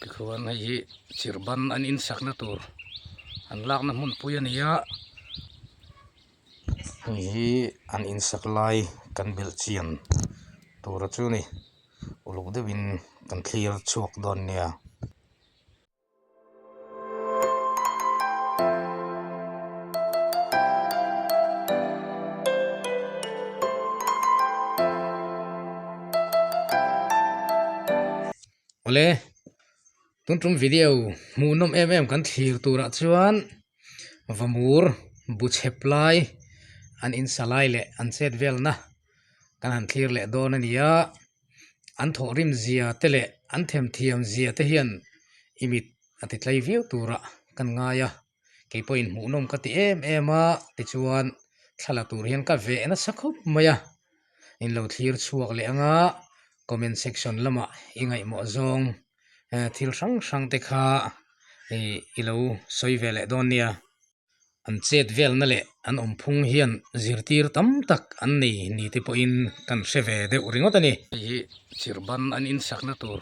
Tikhuan hei hi chirhban an insakna tur an lakna hmunpui a ni a. Hei hi an insak lai kan belh chian tura chu ni uluk deuhin kan thlir chhuak dawn nia. Awle tun tum video hmuhnawm em em kan thlir turah chuan vamur bu chhep lai an insa lai leh an chet velna kan han thlir leh dawn a ni a. An thawhrim zia te leh an themthiam zia te hian i mit a ti tlai viau turah kan ngai a, kei pawhin hmuhnawm ka ti em em a tichuan thla la tur hian ka veh nasa khawp mai a, in lo thlir chhuak leh anga comment section lamah i ngaihmawh zawng thil hrang hrang te kha i lo sawi ve leh dawn nia. An chet velna leh an awm phung hian zirtir tam tak an nei ni te pawhin kan hre ve deuh ringawt a ni. Hei hi chirhban an insakna tur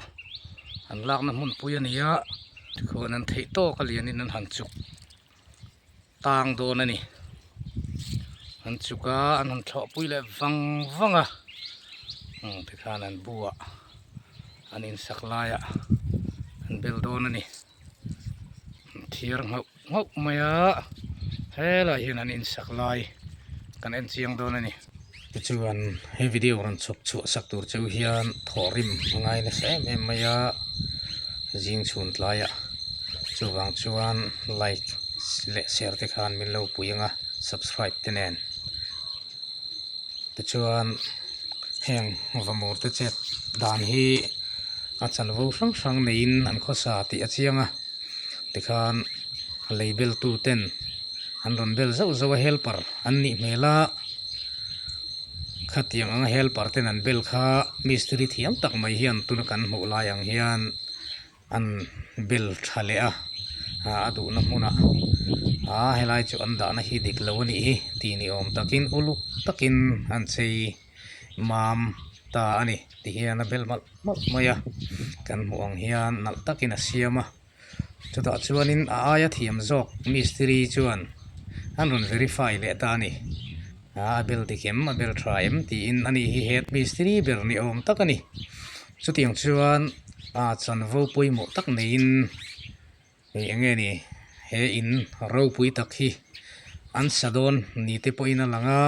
an lakna hmunpui a ni a, tikhuan an theih tawk a lianin an han chuk tang dawn a ni. An chuk a, an han thlawhpui leh vang vang a, tikhan an buah an insak laiah an bel dawn a ni. Thiar nghauh nghauh mai a helai hian an insak lai kan en chiang dawn a ni. Tichuan he video rawn chhawp chhuah sak tur cheu hian thawhrim a ngai nasa em em mai a zing chhun tlaiah chuvang chuan like leh share te khan min lo pui ang a subscribe te nen tichuan heng vamur te chet dan hi a chanvo hrang hrang neiin an khawsa tih a chiang a tikhan lei bel tu ten an rawn bel zauh zauh a helper an nih hmel a khatiang anga helper ten an bel kha mistiri thiam tak mai hian tuna kan hmuh lai ang hian an bel tha leh a a duhna hmunah aa helai chu an dahna hi dik lo a nih hi tih ni awm takin uluk takin an chei mam ta a ni ti hian a bel malh malh mai a kan hmuh ang hian nalh takin a siam a chutah chuanin a aia thiam zawk mistiri chuan an rawn verify leh ta a ni aa a bel dik em a bel tha em tiin ani hi head mistiri ber ni awm tak a ni chutiang chuan aa chanvo pawimawh tak neiin hei eng nge ni he in ropui tak hi an sa dawn ni te pawhin a lang a.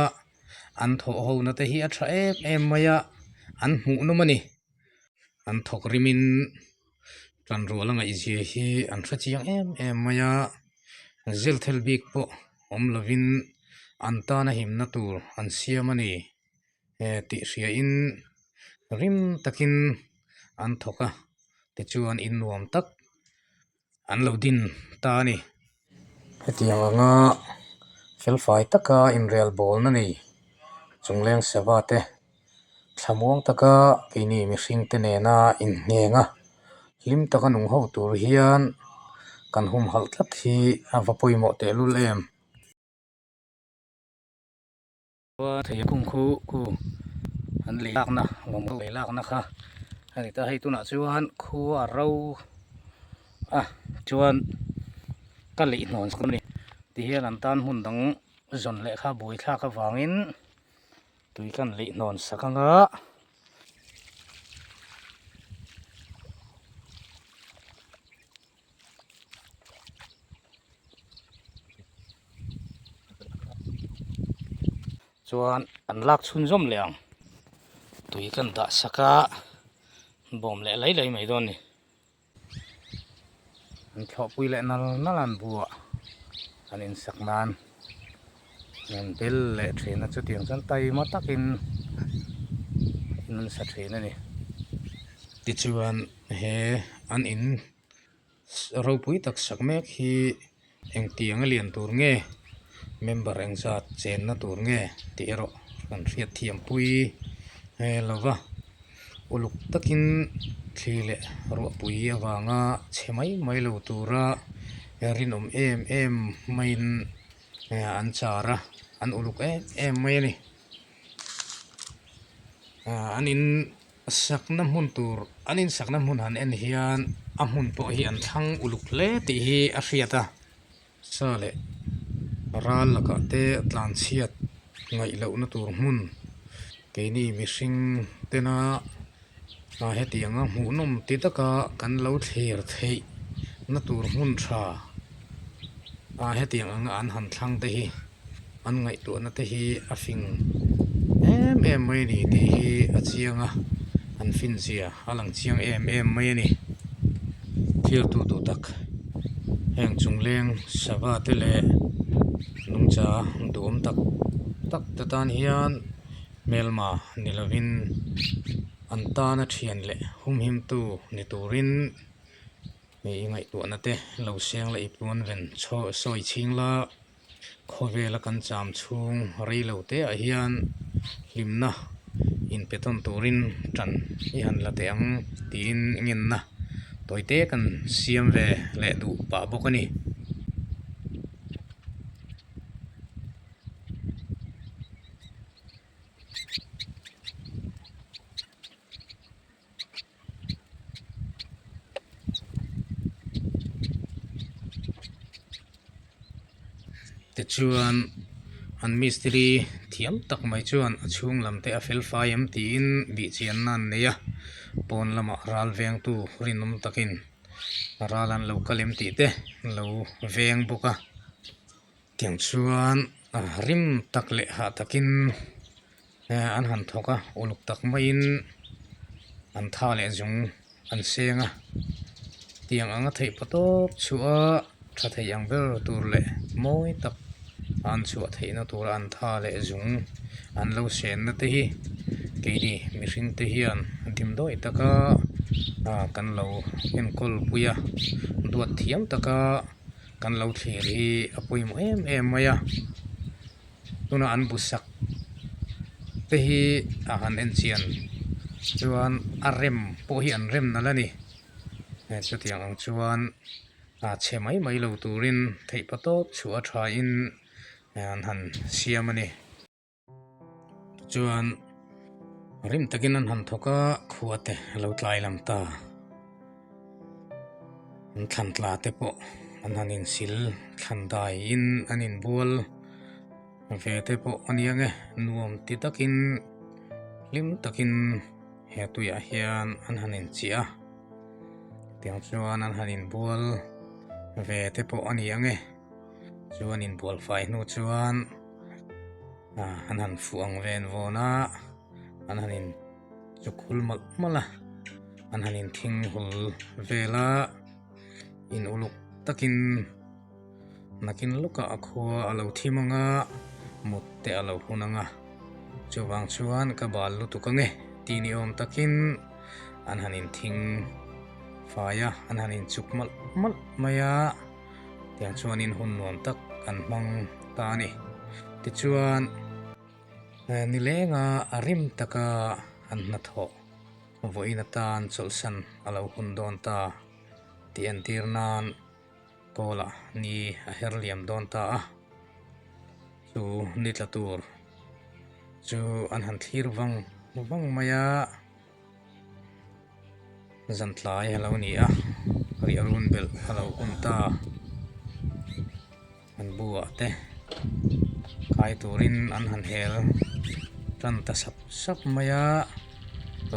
An thawh ho na te hi a tha em em mai a, an hmuh nawm a ni. An thawk rimin tanrual a ngaihzia hi an hre chiang em em mai a, zilthel bik pawh awm lovin an tana himna tur an siam a ni tih hriain rim takin an thawk a, tichuan in nuam tak. an lo din ta a ni. Hetiang anga felfai taka inrel bawlna nei chungleng sava te thlamuang taka keini mihring te nena inhneng a, hlim taka nung ho tur hian kan humhalh tlat hi a va pawimawh tehlul em. Thingkung khu khu an lei lakna vawng lei lakna kha a ni ta hei tunah chuan khua a ro a chuan ka leih hnawn a ni tihian an tan hmun dang zawn leh kha buaithlak avangin tui kan leih hnawn sak anga. Chuan an lak chhunzawm leh ang tui kan dah sak a bawm leh lai lai mai dawn a ni an thlawhpui leh nal nal an buah an insak nan an bel leh thin a chutiang chuan taima takin in an sa thin a ni tichuan he an in. Ropui tak sak mek hi engtiang a lian tur nge member engzat chenna tur nge tih erawh kan hriat thiam pui lo va uluk takin thli leh ruahpui avanga chhe mai mai lo tura rinawm em em maiin an char a an uluk em em mai a ni an in. Sakna hmun tur an insakna hmun han en hian a hmun pawh hi an thlang uluk hle tih hi a hriat a sa leh ral lakah te tlan chhiat ngaih lohna tur hmun keini mihring tena ah hetianga hmuhnawm ti taka kan lo thlir theih na tur hmun tha ah hetiang anga an han thlang te hi an ngaihtuahna te hi a fing em em mai a ni tih hi a chiang a an fin zia a lang chiang em em mai a ni thil tu duh tak heng chung leng sava te leh nungcha duhawm tak tak te tan hian hmelma ni lovin an tana thian leh humhim tu ni turin ih ngaihtuahna te lo seng leh i puan ven sawi chhing la. Khawvela kan cham chhung rei lo te ah hian hlimna inpe tawn turin tan i han la teh ang tiin ngenna tawi te kan siam ve leh duh pah bawk a ni. Tichuan an mistiri thiam tak mai chuan a chhung lam te a fel fai em tiin bihchianna an nei a pawn lamah ral vengtu rinawm takin ral an lo kal em tih te an lo veng bawk a tiang chuan rim tak leh hah takin an han thawk a uluk tak maiin an tha leh zung an seng a tiang anga theih pawh tawp chhuah a tha thei ang ber tur leh mawi tak a an chhuah theihna tura an tha leh zung an lo senna te hi keini mihring te hian dimdawi taka ah kan lo enkawl pui a duat thiam taka kan lo thlir hi a pawimawh em em mai a. Tuna an bu sak te hi a han en chian chuan a rem pawh hi an rem nalh a ni chutiang ang chuan a chhe mai mai lo turin theih pa tawp chhuah a tha in an han siam a ni chuan rim takin an han thawk a khua te a lo tlai lam ta. An thlan tla te pawh an han insil thlan daiin an inbual ve te pawh a nia nge nuam ti takin hlim takin he tuiah hian an han inchiah a tiang chuan an han inbual ve te pawh a nia nge chuan inbual fai hnu chuan an han fuh ang ven vawn a an han in. Chuk hul mawlh mawlh a an han inthing hul vel a in uluk takin nakin lawkah a khua a lo thim ang a mut te a lo hun ang a chuvang chuan ka bal lutuk ang e tih ni awm takin an han inthing fai a an han inchuk mawlh mawlh mai a tiang chuanin hun nuam tak an hmang ta a ni tichuan. Nilenga a rim taka an hnathawh vawiin atan chawlhsan a lo hun dawn ta tih entir nan kawlah ni a her liam dawn ta a, chu ni tla tur chu an han thlir vang vang mai a, zan tlai a lo ni a, riah run belh a lo hun ta. An buah te kai turin an han hel tan ta sap sap mai a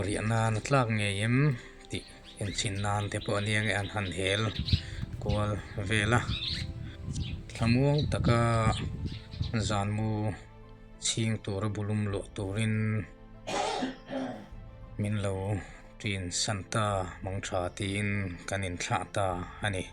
riah nan a tlak ngei em tih enchhin nan te pawh a nia nge an han hel kual vel a thlamuang taka zan mu chhing tura bulum luah turin min lo ṭin san ta mang ṭha tiin kan inthlah ta a ni.